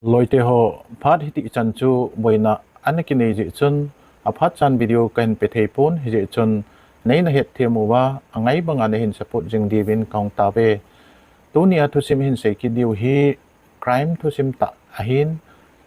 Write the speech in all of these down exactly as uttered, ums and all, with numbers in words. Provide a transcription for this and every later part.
Loite ho, phat hiti chan chu boina ana kinei jeh chun, aphat chan video kahin pe thei pon, hijeh chun neina hetthem uva angai banga neihin support jing diuvin kahung tauve. Tunia thusim hin sei kit diu hi crime thusim tah ahin,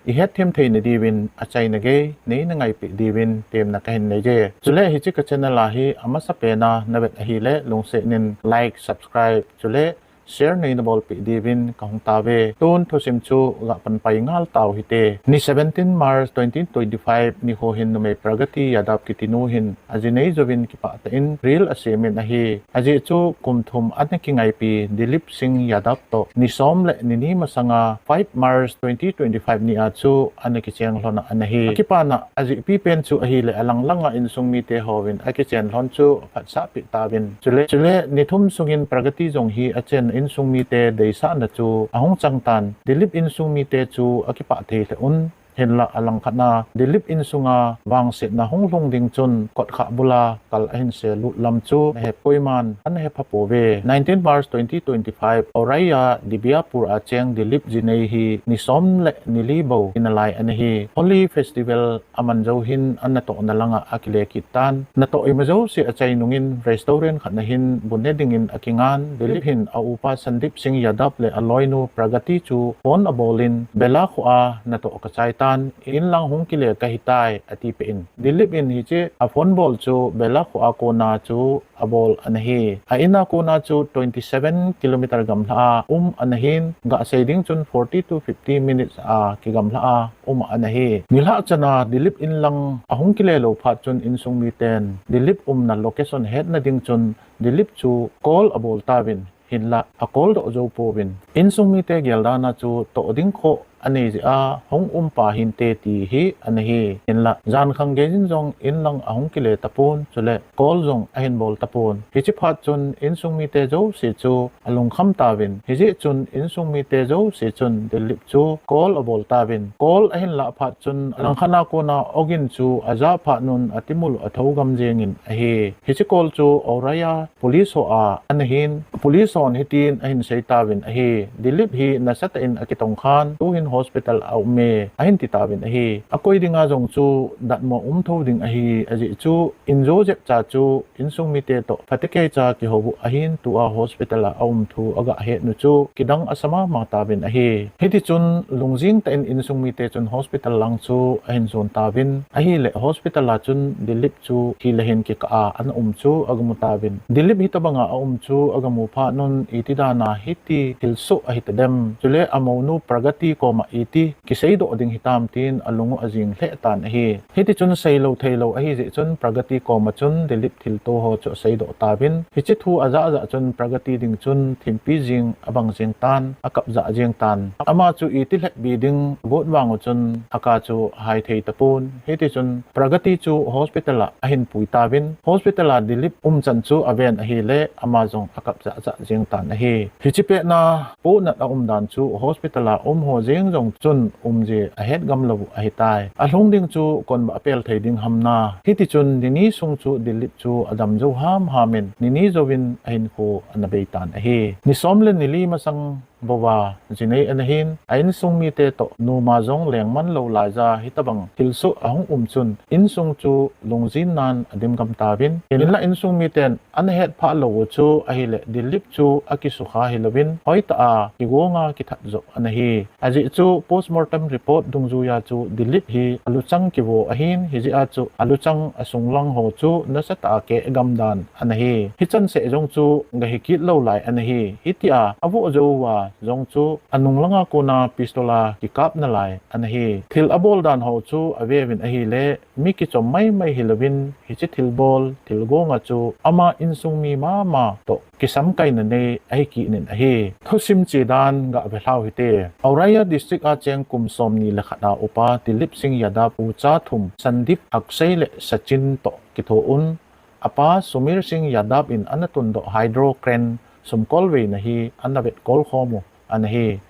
ihetthem theina diuvin achaina gei neina ngaipeh diuvin temna kahin nei e. Chule hiche ka channel a hi amasapen a navet ahile lungset in like, subscribe chule share neina bolpeh diuvin kahung tauve. Tun thusim chu gapan pai ngal tau hite. Ni seventeen March twenty twenty-five nikho hin numei Pragati Yadav kitinu hin ajinei jouvin kipah tah in reel asemin ahi. Ajeh chu kum thum ana kingaipi Dilip Singh Yadav toh ni som le ni ni masanga five March twenty twenty-five nia chu ana kicheng lhon ana hi. Akipana ajehpi pen chu ahile alang langa insung mite hovin akichen lhon chu phatsah peh tauvin. Chule, chule ni thum sungin Pragati jong hi achen insung mite deisahna chu ahung chang tan. Dilip insung mite chu akipah thei lheh un. Hinlah alangkhat na Dilip insunga vangsetna hung lhung ding chun kotkha bula kal ahin selut lam chu nahep koiman ana hepha pouve. Nineteen March twenty twenty-five, Auraiya Dibyapur a cheng Dilip jinei hi ni som le ni li bou ina lai ana hi. Holi Festival aman jou hin anatohna langa akile kit tan. Natoh ima jouse achai nungin restaurant khat na hin bu ne dingin akingan. Dilip hin a upa Sandeep Singh Yadav le aloinu Pragati chu phone abol in, Bela khoa natoh kachai tan, inlang hung kile kahitai, atipeh in. Dilip in hiche a phone bol chu Bela khoa kona chu abol ana hi. A ina kona chu twenty seven kilometer gamla a um ana hin, gasei ding chun forty to fifty minutes a kigamla a um ana hi. Nilhah chana Dilip inlang ahung kile lou phat chun insung miten Dilip umna location hetna ding chun Dilip chu call abol tauvin, hinlah a call doh jou pouvin. Insung mite gel dan a chu toh ding khoh anei jeh a hung umpa hinte ti hi ana hi. Hinlah jankhang geijin jong inlang ahung kile tapon, chule call jong ahin bol tapon. Hiche phat chun insung mite jouse chu alungkham tauvin. Hijeh chun insung mite jouse chun Dilip chu call abol tauvin. Call ahin lah phat chun alangkhat na kona ogin chu ajah phat nun atimul athou gam jengin ahi. Hiche call chu Auraiya Police ho a ana hin, police hon hitin ahin sei tauvin ahi. Dilip hi nasatah in akitong khan, tuhin hospital a um e, ahin ti tauvin ahi. Akoi dinga jong chu datmo um thou ding ahi, ajeh chu injo jep cha chu insung mite toh phatecha kihou u ahin, tua hospital a aum thu agahet nu chu kidang asa mama tauvin ahi. Hitichun lungjing tah in insung mite chun hospital lang chu ahin jon tauvin, ahile hospital a chun Dilip chu thile hin kikah a ana um chu agamu tauvin. Dilip hitabanga aum chu agamu phat nun iti dan a hiti thilsoh ahi tadem. Chule amounu Pragati koma iti kiseidoh ding hitam tin alung u ajing lheh tan ahi. Hitichun seilou theilou ahi jeh chun Pragati koma chun Dilip thilto ho chu aseidoh tauvin. Hiche thu ajah ajah chun Pragati ding chun thimpi jing abang jeng tan, akap jah jeng tan. Ama chu iti lhep bi ding got vang u chun aka chu hai thei tapon. Hitichun Pragati chu hospital a ahin pui tauvin, hospital a Dilip umchan chu aven ahile, ama jong akap jah jah jeng tan ahi. Hiche pet na pohnat aum dan chu hospital a um ho jeng jong chun umje ahet gam lou u ahitai. Alhung ding chu kon ba apel thei ding ham na. Hitichun nini sung chu Dilip chu adam jou hamham in, nini jouvin ahinkho ana bei tan ahi. Ni som le ni li masang bou a jinei ana hin, a insung mite toh numa jong lengman lou laija hitabang thilsoh ahung um chun insung chu lungjin nan adim gam tauvin. Hinlah insung miten ana hetphah lou u chu ahile Dilip chu akisukha hilouvin hoitah a kigonga kithat joh ana hi. Ajeh chu postmortem report dungjuiya chu Dilip hi aluchang kivo ahin, hijeh a chu aluchang asunglang ho chu nasatah a keh gam dan ana hi. Hichan seh jong chu gahi kit lou lai ana hi. Hitia avoh jou uva jong chu anung langa kona pistol a kikap nalai ana hi. Thil abol dan ho chu aveuvin ahile, mi kichom maimai hilouvin, hiche thilbol, thilgonga chu ama insung mi mama toh kisamkaina nei ahi kit in ahi. Thusim chedan gave lhau hite. Auraiya District a cheng kum somni le khat a upa Dilip Singh Yadav u cha thum Sandeep, Akshay le Sachin toh kitho un, apa Sumer Singh Yadav in ana tundoh hydro crane sumkolveina hi ana vetkol khom u ana hi.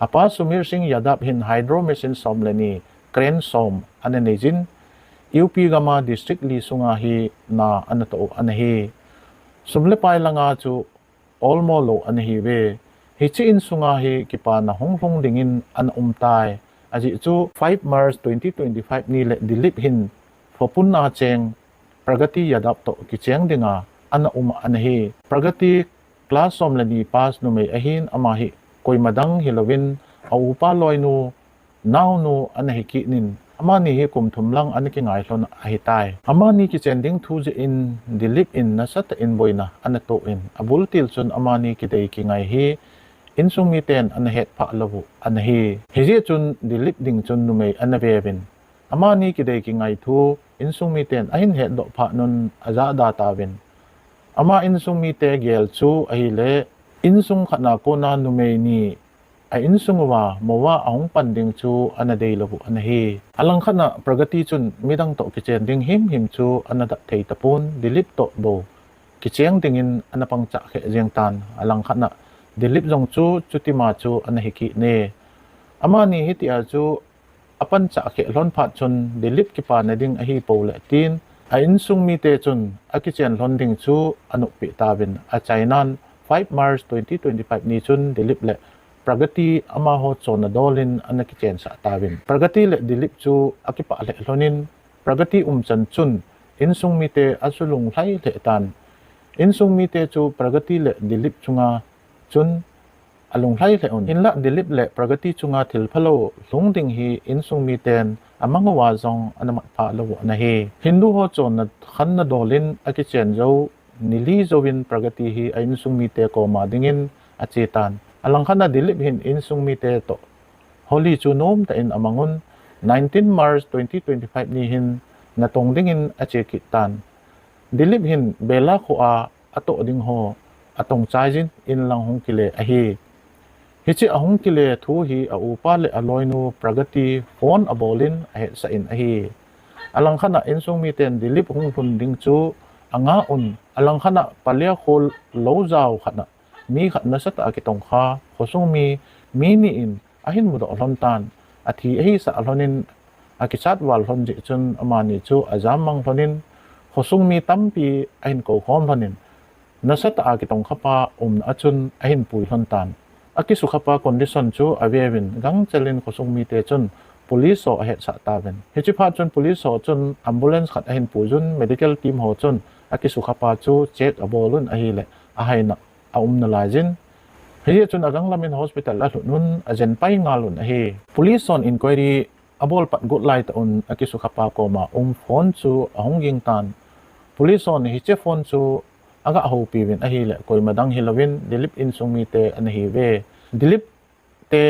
Apa Sumer Singh Yadav hin hydro machine som le ni, crane som ana neijin, U P gam a district li sunga hi na ana toh u ana hi. Sum le pai langa chu olmo lou ana hiuve. Hiche insunga hi kipana hung lhung dingin ana um tai. Ajeh chu five March twenty twenty-five ni le Dilip hin Phopun a cheng Pragati Yadav toh kicheng dinga ana um ana hi. Pragati class som le ni pass numei ahin, ama hi koima dang hilouvin a upa loinu naonu ana hi kit in, amani hi kum thum lang ana kingai lhon ahitai. Amani kichen ding thu jeh in Dilip in nasatah in boina ana toh in, abul til chun amani kidei kingai hi insung miten ana het phah lou u ana hi. Hijeh chun Dilip ding chun numei ana veuvin, amani kidei kingai thu insung miten ahin hetdoh phat un ajahda tauvin, ama insung mite gel chu ahile, insung khat a kona numei ni a insung uva mou a ahung pan ding chu ana dei lou u ana hi. Alangkhat a Pragati chun midang toh kichen ding himhim chu ana dah thei tapon, Dilip toh bou kicheng dingin ana pang chah kheh jeng tan. Alangkhat a Dilip jong chu chutima chu ana hi kit e. Amani hitia chu apan chah kheh lhon phat chun Dilip kipana ding ahi pou le tin, a insung mite chun akichen lhon ding chu anop peh tauvin, achainan five March twenty twenty-five ni chun Dilip le Pragati amaho chonna dol in ana kichensah tauvin. Pragati le Dilip chu akipah lheh lhon in, Pragati umchan chun insung mite asulung lhai lheh tan. Insung mite chu Pragati le Dilip chunga chun alung lhai lheh un. Hinlah Dilip le Pragati chunga thil phalou lhung ding hi insung miten amang uva jong ana mat phah lou u ana hi. Hindu ho chonna khanna dol in akichen jou ni li jouvin Pragati hi a insung mite koma dingin ache tan. Alangkhat a Dilip hin insung mite toh Holi chu nomtah in amang un, nineteen March twenty twenty-five ni hin natong dingin ache kit tan. Dilip hin Bela kho a atoh ding ho atong chai jin in lang hung kile ahi. Hiche ahung kile thu hi a upa le aloinu Pragati phone abol in ahetsah in ahi. Alangkhat a insung miten Dilip hung lhun ding chu anga un, alangkhat a Palia kho lou jao khat a mi khat nasatah a kitongkha khosung mi, mi ni in ahin mudoh lhon tan. Athi ahisah lhon in, akichat val lhon jeh chun amani chu ajam mang lhon in, khosung mi tampi ahin kou khom lhon in, nasatah a kitongkha pa umna a chun ahin pui lhon tan. Akisukha pa condition chu aveuvin, gangchel in khosung mite chun police ho ahetsah tauvin. Hiche phat chun police ho chun ambulance khat ahin pui jun, medical team ho chun akisukha pa chu check abol un ahile, ahaina a um nalai jin. Hijeh chun agang lam in hospital alhut un, ajen pai ngal un ahi. Police hon inquiry abol pat got lai tah un akisukha pa koma um phone chu ahung ging tan. Police hon hiche phone chu aga houpi uvin ahile, koima dang hilouvin Dilip insung mite ana hi uve. Dilip te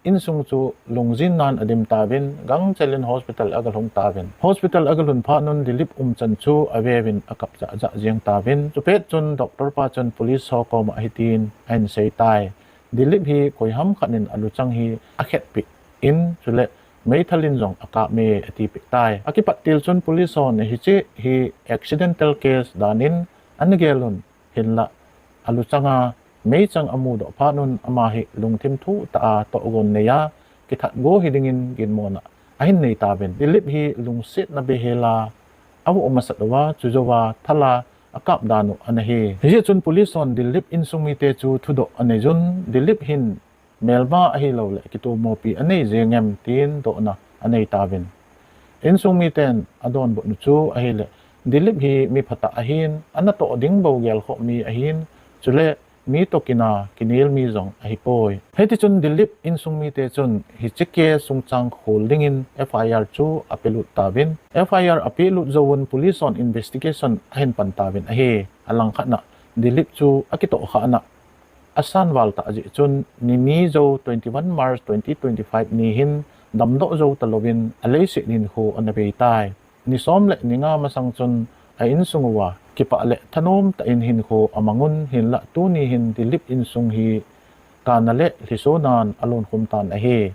insung chu lungjin nan adim tauvin, gangchel in hospital aga lhung tauvin. Hospital aga lhun phat un Dilip umchan chu aveuvin akap jah jah jeng tauvin. Chupet chun doctor pa chun police ho koma hitin ahin sei tai. Dilip hi koiham khat in aluchang hi akhetpeh in, chule meithal in jong akap e atipeh tai. Akipat til chun police hon hiche hi accidental case dan in ana gel un, hinlah aluchang a meichang amudoh phat un ama hi lungthim thutah a tohgon nei a kithat go hiding in ginmona ahin nei tauvin. Dilip hi lungsetna bei hel a avoh masat uva, chujouva thal a akap dan u ana hi. Hijeh chun police hon Dilip insung mite chu thudoh anei jun, Dilip hin melma ahilouleh kitomopi anei jeng em tin dohna anei tauvin. Insung miten adonbut u chu ahile, Dilip hi mi phatah ahin, anatoh ding bou gelkhoh mi ahin, chule mi toh kina kinel mi jong ahipoi. Hitichun Dilip insung mite chun hiche case chungchang khol dingin F I R chu apelut tauvin. F I R apelut jouvun police hon investigation ahin pan tauvin ahi. Alangkhat a Dilip chu akitohkhah na asan val tah jeh chun, ni ni jou twenty-one March twenty twenty-five ni hin damdoh jou talouvin aleiset hinkho ana bei tai. Ni som le ni nga masang chun a insung uva kipah le thanom tah in hinkho amang un, hinlah tuni hin Dilip insung hi kana le lhiso nan alonkhum tan ahi.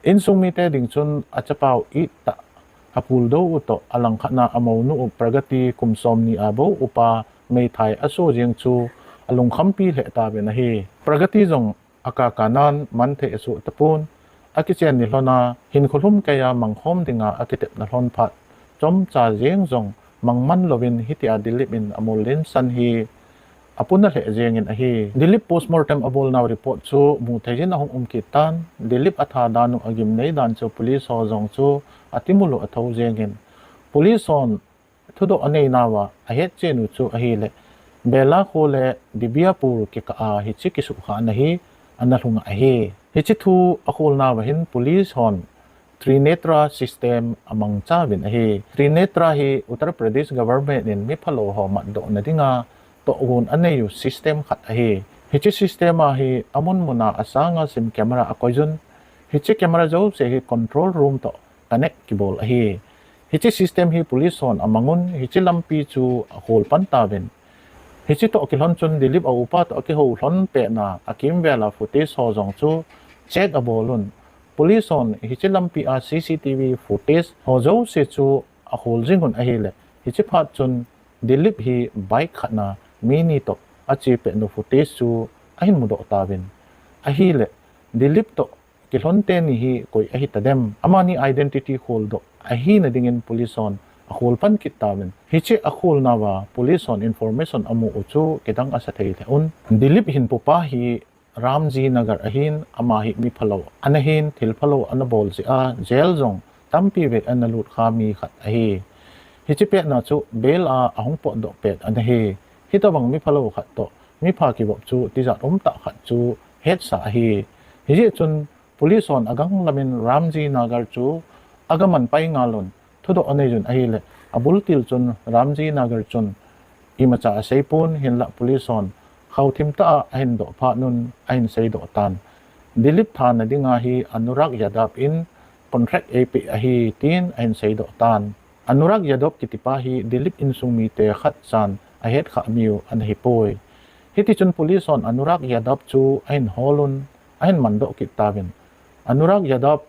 Insung mite ding chun achapau it tah apul dou u toh, alangkhat a amonu u Pragati kum som ni a bou upa meithai aso jeng chu alungkhampi lheh tauvin ahi. Pragati jong akaka nan manthei asoh tapon, akichen ni lhon a hinkho lhumkei a mangkhom dinga akitepna lhon phat chomcha jeng jong mangman louvin hitia Dilip in amol linsan hi apuna lheh jengin ahi. Dilip postmortem abolnau report chu muthei jin ahung um kit tan, Dilip atha dan u agimnei dan chu police ho jong chu atimul u atho jengin, police hon thudoh aneinauva ahetchen u chu ahile, Bela kho le Dibiapur kikah a hiche kisuhkhahna hi ana lhung ahi. Hiche thu akholnauva hin police hon Trinetra system amangchauvin ahi. Trinetra hi Uttar Pradesh government in miphalou ho matdohna dinga tohgon anei u system khat ahi. Hiche system a hi amun muna asanga sim camera akoiyun, hiche camera jouse hi control room toh connect kibol ahi. Hiche system hi police hon amangun, hiche lampi chu akhol pan tauvin. Hiche toh kilhon chun Dilip a upa toh akihou lhon petna akimvela footage ho jong chu check abolun. Police hon hiche lampi a C C T V footage ho jouse chu akhol jingun ahile, hiche phat chun Dilip hi bike khatna mi ni toh ache petnu footage chu ahin mudoh tauvin. Ahile, Dilip toh kilhon teni hi koi ahitadem, amani identity kholdoh ahina dingin police hon akhol pan kit tauvin. Hiche akholnauva police hon information amu u chu kidang asa thei lheh un. Dilip hinpupa hi Ramji Nagar ahin, ama hi miphalou ana hin, thilphalou ana bol jeh a jail jong tampi vei ana lut kha mi khat ahi. Hiche petna chu bail a ahung potdoh pet ana hi. Hitobang miphalou khat toh mipha kivop chu tijat umtah khat chu hetsa ahi. Hijeh chun police hon agang lamin Ramji Nagar chu agaman pai ngalun, thudoh aneiyun ahile, abultil chun Ramji Nagar chun imacha aseipon, hinlah police hon khauthim tah a ahin doh phatnun ahin seidoh tan. Dilip thana dinga hi Anurag Yadav in contract eipeh ahi tin ahin seidoh tan. Anurag Yadav kitipa hi Dilip insung mite khatchan ahetkhah miu ana hipoi. Hitichun police hon Anurag Yadav chu ahin holun, ahin mandoh kit tauvin. Anurag Yadav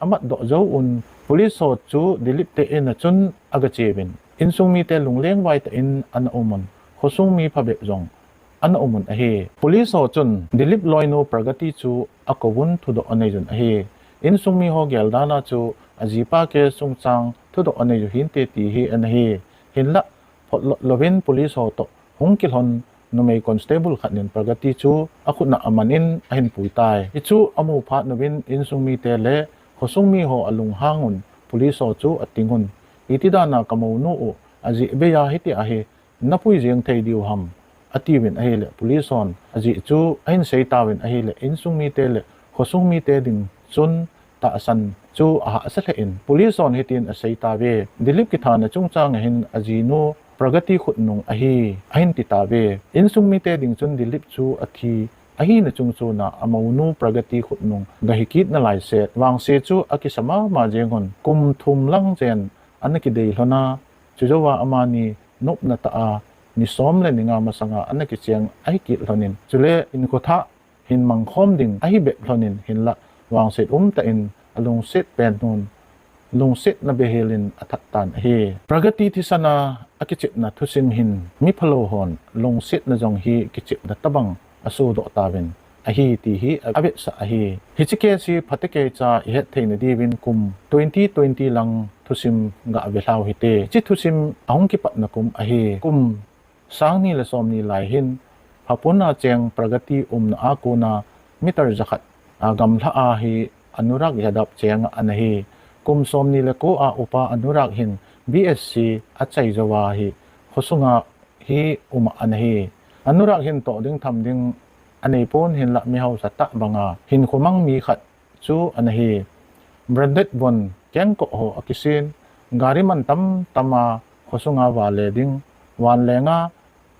amatdoh jouvun, police ho chu Dilip te in'a chun agacheuvin, insung mite lunglengvai tah in ana umun, khosung mi phabep jong ana umun ahi. Police ho chun Dilip loinu Pragati chu akouvun thudoh aneiyun ahi. Insung mi ho geldan a chu ajipa case chungchang thudoh aneiyu hinte ti hi ana hi. Hinlah, photlot louvin police ho toh hung kilhon numei constable khat in Pragati chu akhutna amanin ahin puitai. Hichu amu phatnuvin insung mite le khosung mi ho alunghangun police ho chu atingun, itidana kamounu u ajeh beiya hitia hi napui jeng thei diu ham, atiuvin ahile, police hon ajeh chu ahin seitauvin ahile, insung mite le khosung mite ding chun tahsan chu ahahsa lheh in, police hon hitin aseitauve, Dilip kithana chungchang ahin ajinu Pragati khutnung ahi, ahin titauve. Insung mite ding chun Dilip chu athi ahina chungchona amounu Pragati khutnung gahikit nalai set, vangse chu akisa mama jengun, kum thum lang chen ana kidei lhona, chujouva amani nopna tah a ni som le ni nga masanga ana kicheng ahikit lhonin, chule hinkho thah hin mangkhom ding ahibep lhonin, hinlah vangset umtah in alungset pen nun, lungsetna behelin athat tan ahi. Pragati thisana akichepna thusim hin miphalou hon lungsetna jong hi kichepna tobang asodoh tauvin ahi ti hi avetsah ahi. Hiche case hi phatecha ihet theina diuvin kum twenty twenty lang thusim gave lhau hite. Hiche thusim ahung kipatna kum ahi. Kum sangni le somni lai hin Phapuna cheng Pragati umna a kona meter jakhat a gamlha a hi Anurag Yadav cheng ana hi. Kum somni le ko a upa Anurag hin B S C achai jouva hi khosunga hi um'a ana hi. Anurag hin toh ding tham ding aneipon, hinlah mihausa tah banga hinkho mang mi khat chu ana hi. Branded von kengkoh ho akisin, gari man tamtam a khosunga vale ding, vanlenga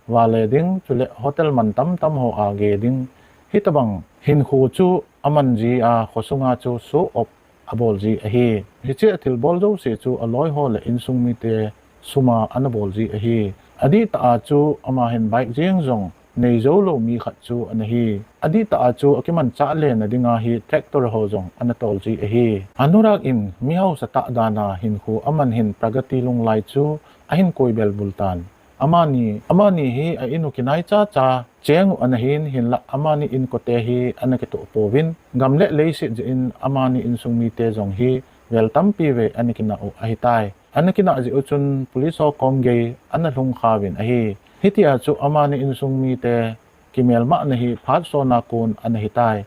vale ding, chule hotel man tamtam ho a ge ding, hitobang hinkho chu amanji a khosunga chu show off abolji ahi. Hiche athilbol jouse chu aloi ho le insung mite suma ana bolji ahi. Adihtah a chu ama hin bike jeng jong neijoulou mi khat chu ana hi. Adihtah a chu akimanchah lena dinga hi tractor ho jong ana tolji ahi. Anurag in mihausa tah dana hinkho aman hin Pragati lunglai chu ahin koibel bultan. Amani, amani hi a-in u kinai chacha chengu ana hin, hinlah amani inkote hi ana kitoh pouvin, gam le leiset jeh in amani insung mite jong hi vel tampi vei ana kinah u ahitai. Ana kinah jeh u chun police ho kom gei ana lhungkhauvin ahi. Hitia chu amani insung mite kimelmahna hi phat sona kon ana hitai.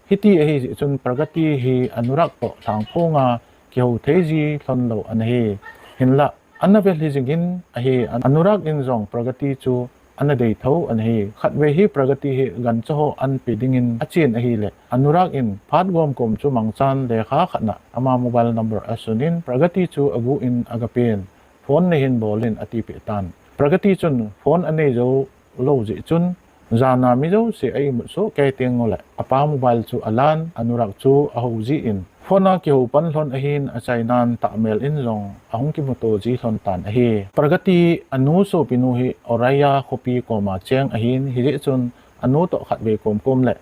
Hiti ahi jeh chun Pragati hi Anurag toh lhangphonga kihou thei ji lhon lou ana hi. Hinlah, ana vel hi jingin ahi, Anurag in jong Pragati chu ana dei tho ana hi. Khatvei hi Pragati hi gancha ho an pe dingin achen ahile, Anurag in phat gomkom chu mangchan lekha khatna ama mobile number asunin Pragati chu aguh in agapen, phone nei hin bol in atipeh tan. Pragati chun phone anei jou lou jeh chun, jana mi jouse a imut soh kei teng uleh, apa mobile chu alan, Anurag chu ahou jin, phone a kihou pan lhon ahin achainan tahmel in jong ahung kimuto ji lhon tan ahi. Pragati anu sopinu hi Auraiya khopi koma cheng ahin, hijeh chun anu toh khatvei komkom leh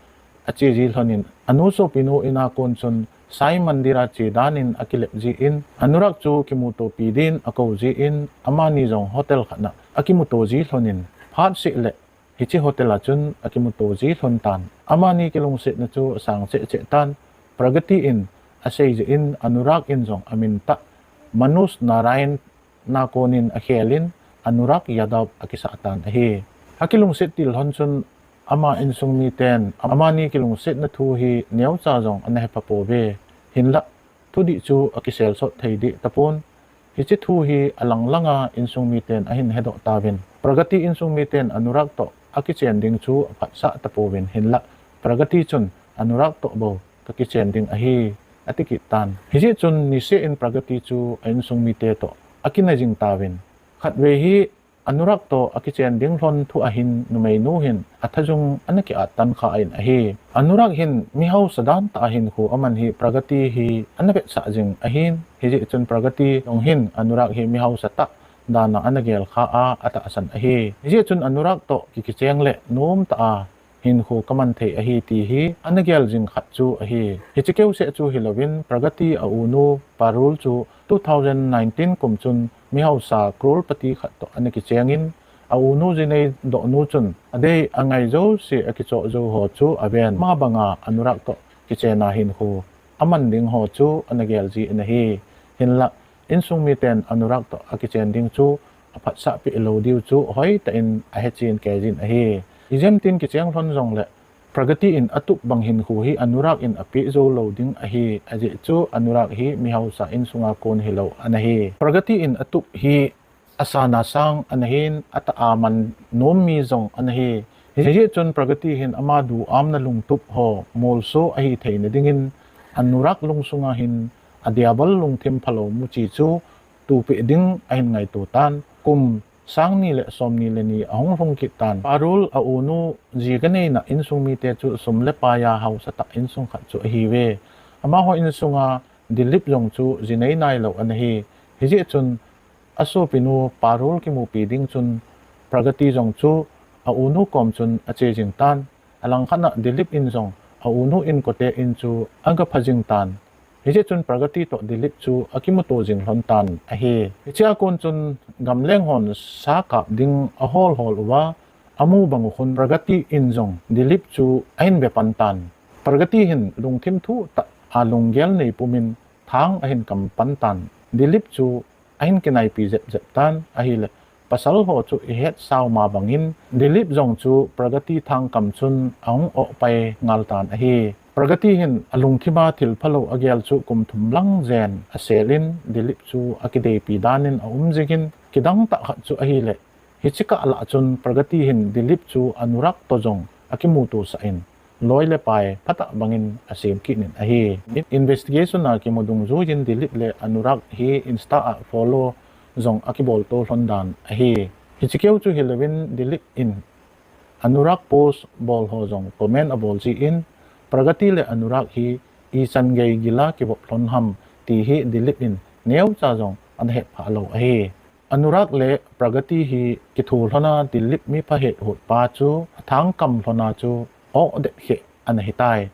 ache ji lhonin, anu sopinu ina kon chun Sai Mandir a che danin akilep jin, Anurag chu kimutopi din akou jin, amani jong hotel khatna akimuto ji lhonin, phat seh leh hiche hotel a chun akimuto ji lhon tan. Amani kilungsetna chu asang cheh cheh tan. Pragati in asei jeh in Anurag in jong amin tah Manoj Narayan na konin akhelin Anurag Yadav akisah tan ahi. Akilungset til lhon chun ama insung miten amani kilungsetna thu hi neocha jong ana hepha pouve. Hinlah, thudih chu akiselsot thei dih tapon. Hiche thu hi alang langa insung miten ahin hedoh tauvin. Pragati insung miten Anurag toh akichen ding chu aphatsah tapouvin, hinlah Pragati chun Anurag toh bou kakichen ding ahi, ati kit tan. Hijeh chun niseh in Pragati chu a insung mite toh akina jing tauvin. Khatvei hi Anurag toh akichen ding lhon thu ahin numeinu hin athajung ana ki-at tan kha in ahi. Anurag hin mihausa dan tah a hinkho aman hi Pragati hi ana vetsah jing ahin, hijeh chun Pragati jong hin Anurag hi mihausa tah dana ana gel kha a atahsan ahi. Hijeh chun Anurag toh ki, kicheng leh nom tah a hinkho kaman thei ahi ti hi ana gel jing khat chu ahi. Hiche keuseh chu hilouvin Pragati a unu Parul chu two thousand nineteen kum chun mihausa crorepati khat toh ana kichengin, a unu jinei dohnu chun adei angai jouse akichoh jou ho chu aven, ama banga Anurag toh kichena hinkho aman ding ho chu ana gel jin ahi. Hinlah, insung miten Anurag toh akichen ding chu aphatsah peh lou diu chu hoitah in ahechen kei jin ahi. Ijemtin kicheng lhon jongleh, Pragati in atup bang hinkho hi Anurag in apeh jou lou ding ahi, ajeh chu Anurag hi mihausa insunga kon hilou ana hi. Pragati in atup hi asana sang ana hin, atah a man nom mi jong ana hi. Hijeh chun Pragati hin ama duhamna lungtup ho molso ahi theina dingin Anurag lungsunga hin adiabol lungthim phalou muchi chu tupeh ding ahin ngaito tan. Kum sang ni le som ni le ni ahung lhung kit tan. Parul a unu ji kaneina insung mite chu sum le pai a hausa tah insung khat chu ahiuve. Amaho insunga Dilip jong chu jinei nailou ana hi. Hijeh chun asopinu Parul kimupi ding chun Pragati jong chu a unu kom chun ache jing tan. Alangkhat a Dilip in jong a unu in kote in chu agapha jing tan. Hijeh chun Pragati toh Dilip chu akimuto jing lhon tan ahi. Hichea kon chun gamleng hon sa kap ding ahol hol uva amu bang u khun Pragati in jong Dilip chu ahin ve pan tan. Pragati hin lungthim thuh tah a lunggel nei pumin thang ahin kam pan tan. Dilip chu ahin kinaipi jep jep tan ahile, pasal ho chu ihet sao ma bangin Dilip jong chu Pragati thang kam chun ahung oh pai ngal tan ahi. Pragati hin alungthima thil phalou agel chu kum thum lang jen aselin Dilip chu akideipi danin aum jingin, kidang tah khat chu ahile, hiche kah lah chun Pragati hin Dilip chu Anurag toh jong akimuto sah in, loi le pai phatah bangin asem kit in ahi. Investigation a kimu dungjuiyin Dilip le Anurag hi Insta a follow jong akibol to lhon dan ahi. Hiche keu chu hilouvin Dilip in Anurag post bol ho jong comment abol jin, Pragati le Anurag hi ichan gei gila kivop lhon ham ti hi Dilip in neocha jong ana hetphah lou ahi. Anurag le Pragati hi kitho lhona Dilip mipha hehut pa chu athang kam lhona chu oh det kheh ana hitai.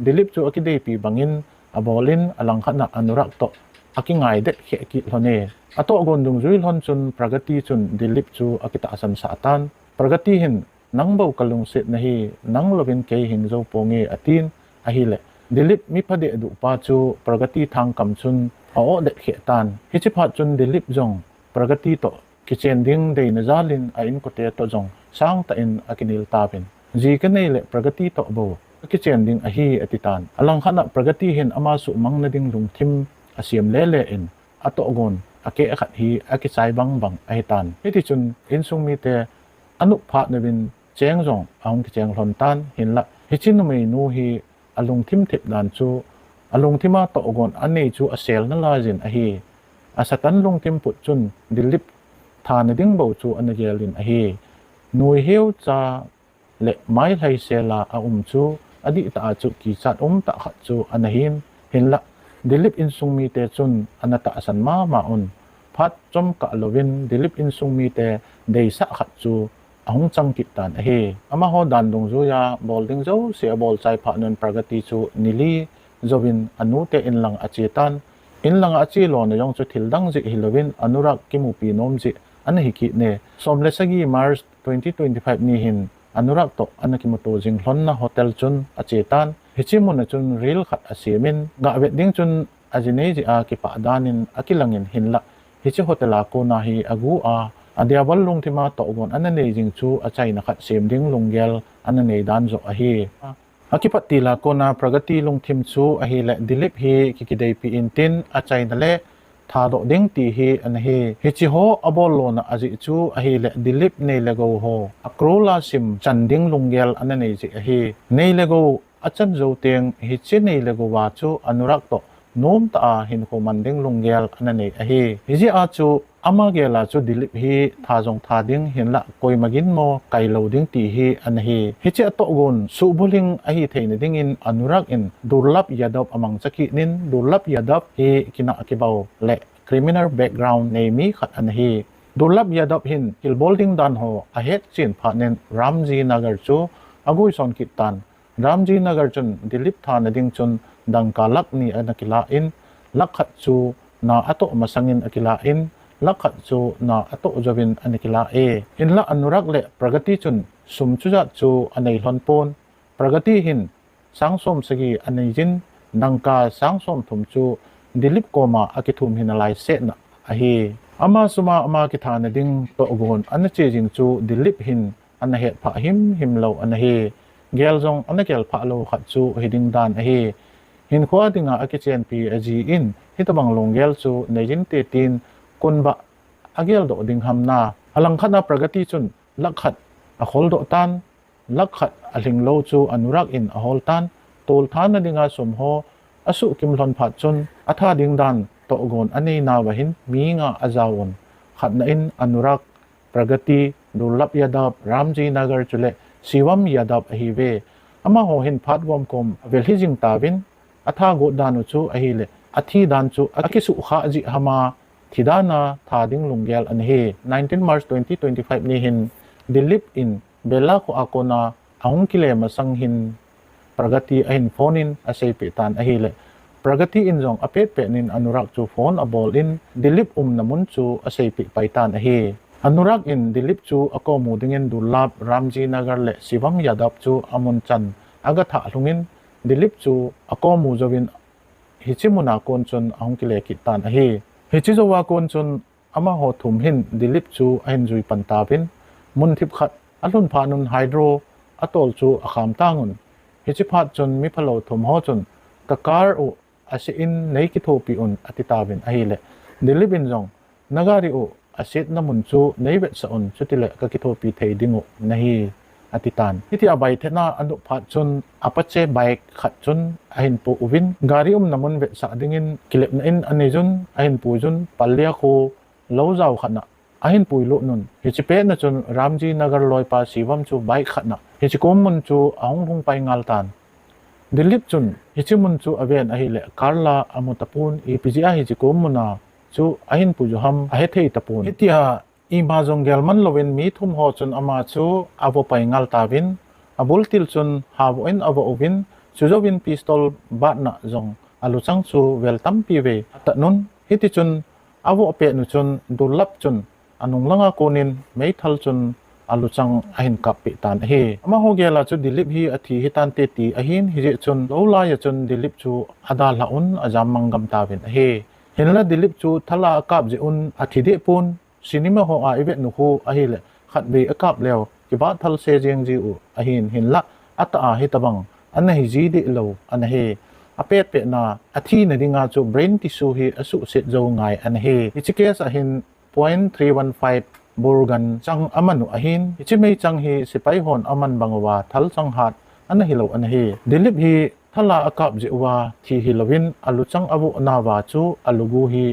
Dilip chu akideipi bangin abolin alangkhat a Anurag toh akingai det kheh kit lhon e. Atohgon dungjui lhon chun Pragati chun Dilip chu akitahsan sah tan. Pragati hin, "Nang bou kalungset nahi, nang louvin kei hing jou ponge," atin ahile, Dilip mipha dehduh pa chu Pragati thang kam chun a-oh det kheh tan. Hiche phat chun Dilip jong Pragati toh kichen ding deina jalin a inkote toh jong sangtah in akinel tauvin, ji kanei le Pragati toh bou akichen ding ahi atitan. Alangkhat a Pragati hin ama suhmang nading lungthim asem lele in atohgon akeh khat hi akichai bangbang ahitan. Hitichun insung mite anop phat nauvin cheng jong ahung kicheng lhon tan, hinlah hiche numeinu hi alungthim thep dan chu, alungthim a tohgon anei chu asel nalai jin ahi. Asatan lungthim put chun Dilip thana ding bou chu ana gel in ahi. Nuiheu cha le mailhai sela aum chu adihtah a chu kichat umtah khat chu ana hin, hinlah Dilip insung mite chun ana tahsan mama un. Phat chomkah louvin Dilip insung mite deisah khat chu ahung chang kit tan ahi. Amaho dan dungjuiya bol ding jouse abol chai phat un Pragati chu nili jouvin anute inlanga ache tan. Inlanga ache lona jong chu thil dang jeh hilouvin Anurag kimupi nom jeh ana hi kit e. Som le sagi March twenty twenty-five ni hin Anurag toh ana kimuto jing lhonna hotel chun ache tan. Hiche muna chun reel khat asemin, gahvet ding chun ajinei jeh a kipah danin akilangin, hinlah hiche hotel a kona hi agu a, adiabol lungthim a tohgon ana nei jing chu achaina khat sem ding lunggel ana nei dan joh ahi. Akipat til a kona Pragati lungthim chu ahile Dilip hi kikideipi intin achaina le thadoh ding ti hi ana hi. Hiche ho abol lona ajeh chu ahile Dilip nei le gou ho a crore a sim chan ding lunggel ana nei jeh ahi. Nei le gou achan jou teng hiche nei le gou a chu Anurag toh nomtah a hinkho man ding lunggel ana nei ahi. Hijeh a chu ama gel a chu Dilip hi tha jong tha ding, hinlah koima ginmo kai lou ding ti hi ana hi. Hiche atohgon suhbulhing ahi theina dingin Anurag in Durlabh Yadav amangcha kit in, Durlabh Yadav hi kinah kibau le criminal background nei mi khat ana hi. Durlabh Yadav hin thilbol ding dan ho ahet chen phat in Ramji Nagar chu aguison kit tan. Ramji Nagar chun Dilip thana ding chun dangka lakh ni ana kilah in, lakh khat chu na atoh masangin akilah in, lakh khat chu na atoh jouvin ana kilah e. Hinlah Anurag le Pragati chun sum chujat chu anei lhon pon. Pragati hin sang som sagi anei jin, dangka sang som thum chu Dilip koma akithum hi nalai sehna ahi. Ama sum a ama kithana ding tohgon ana che jing chu Dilip hin ana hetphah himhim lou ana hi. Gel jong ana gelphah lou khat chu hiding dan ahi. Hinkhoa dinga akichenpi aji in hitobang lunggel chu nei jin te tin, kon bah ageldoh ding ham na. Alangkhat a Pragati chun lakh khat akholdoh tan, lakh khat alhing lou chu Anurag in ahol tan, tolthat na dinga sum ho asuhkim lhon phat chun atha ding dan tohgon anei nauva hin mi nga ajao un. Khatna in Anurag, Pragati, Durlabh Yadav, Ramji Nagar chule Shivam Yadav ahiuve. Amaho hin phat gomkom avel hi jing tauvin, atha got dan u chu ahile athi dan chu akisuhkhah jeh ham a, thi dan a tha ding lunggel ana hi. Nineteen March twenty twenty-five ni hin Dilip in Bella kho a kona ahung kile masang hin Pragati ahin phone in aseipeh tan ahile, Pragati in jong apetpet in Anurag chu phone abol in Dilip umna mun chu aseipeh pai tan ahi. Anurag in Dilip chu akomu dingin Durlabh, Ramji Nagar le Shivam Yadav chu amun chan agathah lhungin, Dilip chu akomu jouvin hiche muna kon chun ahung kile kit tan ahi. Hiche jouva kon chun amaho thum hin Dilip chu ahin jui pan tauvin, mun thip khat alhun phat un Hydro atoll chu akham tan un. Hiche phat chun miphalou thum ho chun, ka car u ase in nei kithopi un, ati tauvin ahile, Dilip in jong, na gari u asetna mun chu nei vetsah un, chutile kakithopi thei dingu nahi, ati tan. Hitia baithet na anop phat chun Apache bike khat chun ahin po uvin, gari umna mun vetsah dingin kilepna in anei jun, ahin pui jun, Palia kho lou jao khat na ahin puilut un. Hiche pet na chun Ramji Nagar loipa Shivam chu bike khat na hiche kom mun chu ahung hung pai ngal tan. Dilip chun hiche mun chu aven ahile, car la amu tapon, ipi jeh a hiche kom muna chu ahin pui u ham ahethei tapon. Hitia ima jong gelman louvin mi thum ho chun ama chu avo pai ngal tauvin, abul til chun havoh in avoh uvin, chujouvin pistol bat na jong aluchang chu vel tampi vei atat un. Hitichun avoh pet u chun Durlabh chun anung langa konin meithal chun aluchang ahin kappeh tan ahi. Amaho gel a chu Dilip hi athi hitante ti ahin, hijeh chun lou lai a chun Dilip chu adalhah un ajam mang gam tauvin ahi. Hinla Dilip chu thal a akap jeh un athi deh pon, Cinema ho a i vet nu khu ahile khatvei a kap leu kibah thal se jeng ji u ahin, hinlah atah a hitabang ana hi ji deh lou ana hi. A pet pet na a thina dinga chu brain tissue hi a suhset jou ngai ana hi. Hiche case a hin point three one five bore gun chang a man u ahin, hiche meichang hi sepai hon a man bang uva thal chang hat ana hi lou ana hi. Dilip hi thal a a kap jeh uva thi hi louvin a luchang a voh nauva chu a lugu hi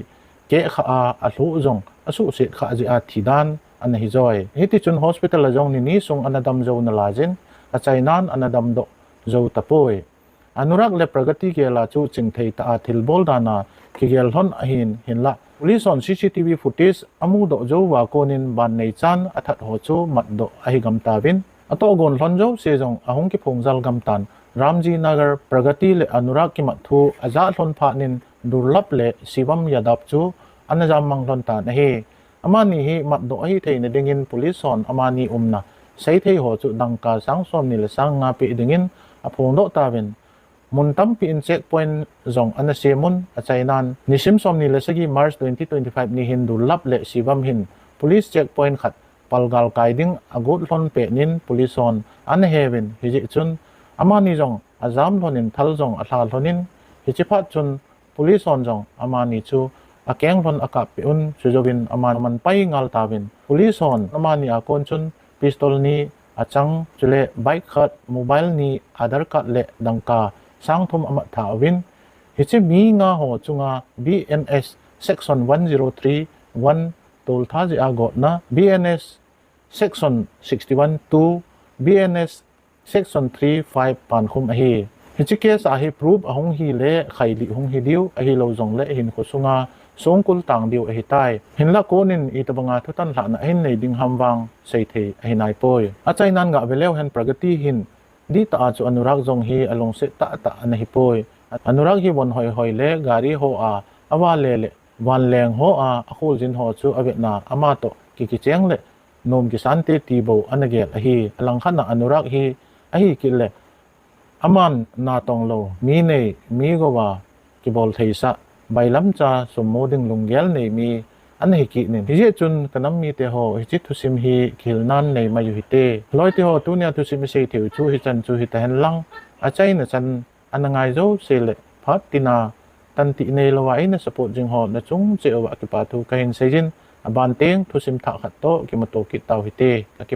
keh kha a, a lhuh jong a suhset kha jeh a thi dan ana hi joi. Hiti chun hospital a jong ni ni sung ana dam jou nalai jin, a chainan ana dam doh jou tapoi. Anurag le Pragati gel a chu chingthei tah a thilbol dan a kigel lhon ahin, hinlah police hon C C T V footage a mudoh jou uva konin ban neichan a that ho chu matdoh ahi gam tauvin, a tohgon lhon jouse jong ahung kiphong jal gam tan. Ramji Nagar, Pragati le Anurag kimat thu a jah lhon phat in Durlab le Shivam Yadav chu ana jam mang lhon tan ahi. Amani hi matdoh ahi theina dingin police hon amani umna seithei ho chu dangka sang somni le sang nga peh dingin a phongdoh tauvin, mun tampi in checkpoint jong ana sem un, a chainan nisim somni le sagi March twenty twenty-five ni hin Durlab le Shivam hin police checkpoint khat palgal kai ding a got lhon pet in police hon ana heuvin, hijeh chun amani jong a jam lhon in thal jong a lha lhon in, hiche phat chun police hon jong amani chu a keng lhon a kap peh un, chujouvin amani man pai ngal tauvin, police hon amani a kon chun pistol ni, a chang, chule bike khat, mobile ni, Aadhaar card le dangka sang thum a mat tha uvin, hiche mi nga ho chunga B N S section one zero three one toltha jeh a gotna, B N S section sixty-one two, B N S section three five pankhum ahi. Hiche case a hi proof ahung hi le khailih hung hi diu, ahilou jongle hinkho sunga songkul tang diu ahitai. Hinlah konin itobanga thutan lhahna ahin nei ding ham vang seithei ahi naipoi. A chainan gah ve leu hen Pragati hin dihtah a chu Anurag jong hi a lungset tahtah ana hipoi. Anurag hi von hoihoi le gari ho a, a vale le vanleng ho a, a kholjin ho chu a vetna ama toh ki, kicheng le nom kisante ti bou ana gel ahi. A langkhat na Anurag hi ahi kit le aman natong lou, mi nei, mi gou a kibol theisah, bailamcha sum mu ding lunggel nei mi ana hi kit in. Hijeh chun ka nam mite ho, hiche thusim hi kihilnan nei mai u hite. Loite ho, tunia thusim i sei theiu chu hichan chu hita hen lang, a chaina chan ana ngai jouse le phat tina tan tih neilou a eina support jing ho nachung cheh uva kipa thu kahin seijin, aban teng thusim thah khat toh kimuto kit tau hite. Ka ki